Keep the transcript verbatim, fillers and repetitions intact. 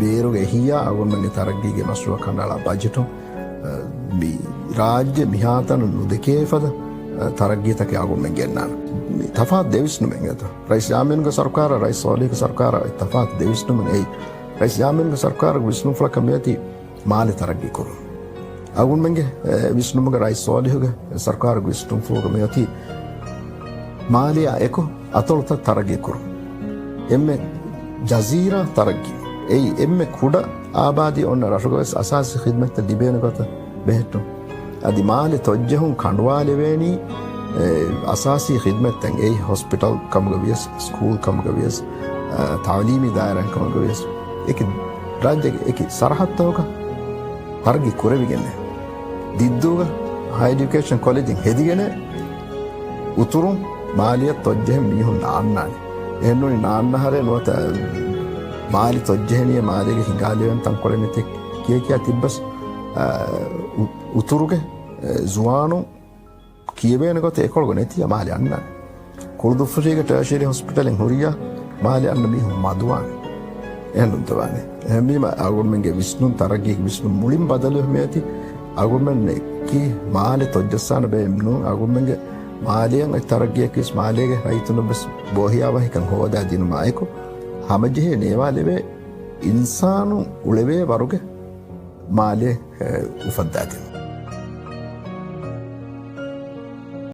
ބޭރުގެ އެހީއާ އަޅުގަނޑުމެންގެ ތަރައްގީގެ މަޝްރޫޢަށް ކަނޑައަޅާ ބަޖެޓުން، އަ، މި ރާއްޖެ މިހާތަނަށް ނުދެކޭ ފަދަ، އަ، ތަރައްގީތަކެއް އަޅުގަނޑުމެން ގެންނާނެ. މި ތަފާތު ދެވިސްނުމެއް އެތަ. ރައީސް ޔާމީނުގެ ސަރުކާރާ ރައީސް ޞާލިޙުގެ ސަރުކާރާ އޮތް ތަފާތު ދެވިސްނުމެއް އެއީ. ރައީސް ޔާމީނުގެ ސަރުކާރުގެ ވިސްނުންފުޅަކަށް މިއޮތީ މާލެ ތަރައްގީ ކުރުން. އަޅުގަނޑުމެންގެ، އެ، ވިސްނުމުގެ ރައީސް ޞާލިޙުގެ ސަރުކާރުގެ ވިސްނުންފުޅުގަ މިއޮތީ މާލެއާ އެކު އަތޮޅުތައް ތަރައްގީ ކުރުން. އެންމެ ޖަޒީރާ ތަރައްގީ. އެއީ އެންމެ ކުޑަ އާބާދީ އޮންނަ ރަށުގަވެސް އަސާސީ ޚިދްމަތްތައް ލިބޭނެ ގޮތަށް ބެހެއްޓުން. އަދި މާލެ ތޮއްޖެހުން ކަނޑުވާލެވޭނީ، އެ، އަސާސީ ޚިދްމަތްތައް އެއީ ހޮސްޕިޓަލް ކަމުގަ ވިޔަސް، ސްކޫލް ކަމުގަ ވިޔަސް، އަ، ތަޢުލީމީ ދާއިރާ ކަމުގަ ވިޔަސް، އެކި ރާއްޖޭގެ އެކި ސަރަހައްދުތަކުގަ ތަރައްގީ ކުރެވިގެން. ދިއްދޫގަ ހައި އެޑިޔުކޭޝަން ކޮލެޖެއް ހެދިގެން އުތުރުން މާލެއަށް ތޮއްޖެހެން މީހުން ނާންނާނެ. އެހެންނޫނީ ނާންނަ އަހަރެއް ނުވަތަ މާލެ ތޮއްޖެހެނީ މާލޭގެ ހިނގާލެވޭނެ ތަންކޮޅެއް ނެތޭ ކިޔަ ކިޔާ ތިއްބަސް، އަ، އު-، އުތުރުގެ، އެ، ޒުވާނުން ކިޔެވޭނެ ގޮތަށް އެކޮޅުގަ ނެތިއްޔާ މާލެ އަންނާނެ. ކުޅުދުއްފުށީގެ ޓަރޝިއަރީ ހޮސްޕިޓަލެއް ހުރިއްޔާ މާލެ އަންނަ މީހުން މަދުވާނެ. އެހެންނުންތަވާނެ. އެހެންވީމަ އަޅުގަނޑުމެންގެ ވިސްނުން ތަރައްގީގެ ވިސްނުން މުޅިން ބަދަލުވެ މިއޮތީ. އަޅުގަނޑުމެން އެކީ މާލެ ތޮއްޖައްސާނެ ބައެއް ނޫން. އަޅުގަނޑުމެންގެ މާލެއަށް އޮތް ތަރައްގީއަކީވެސް މާލޭގެ ރައްޔިތުންނަށްވެސް ބޯހިޔާވަހިކަން ހޯދާ ދިނުމާއެކު، ހަމަޖެހޭ ނޭވާލެވޭ އިންސާނުން އުޅެވޭ ވަރުގެ މާލެ، އެ، އުފައްދާދިނުން.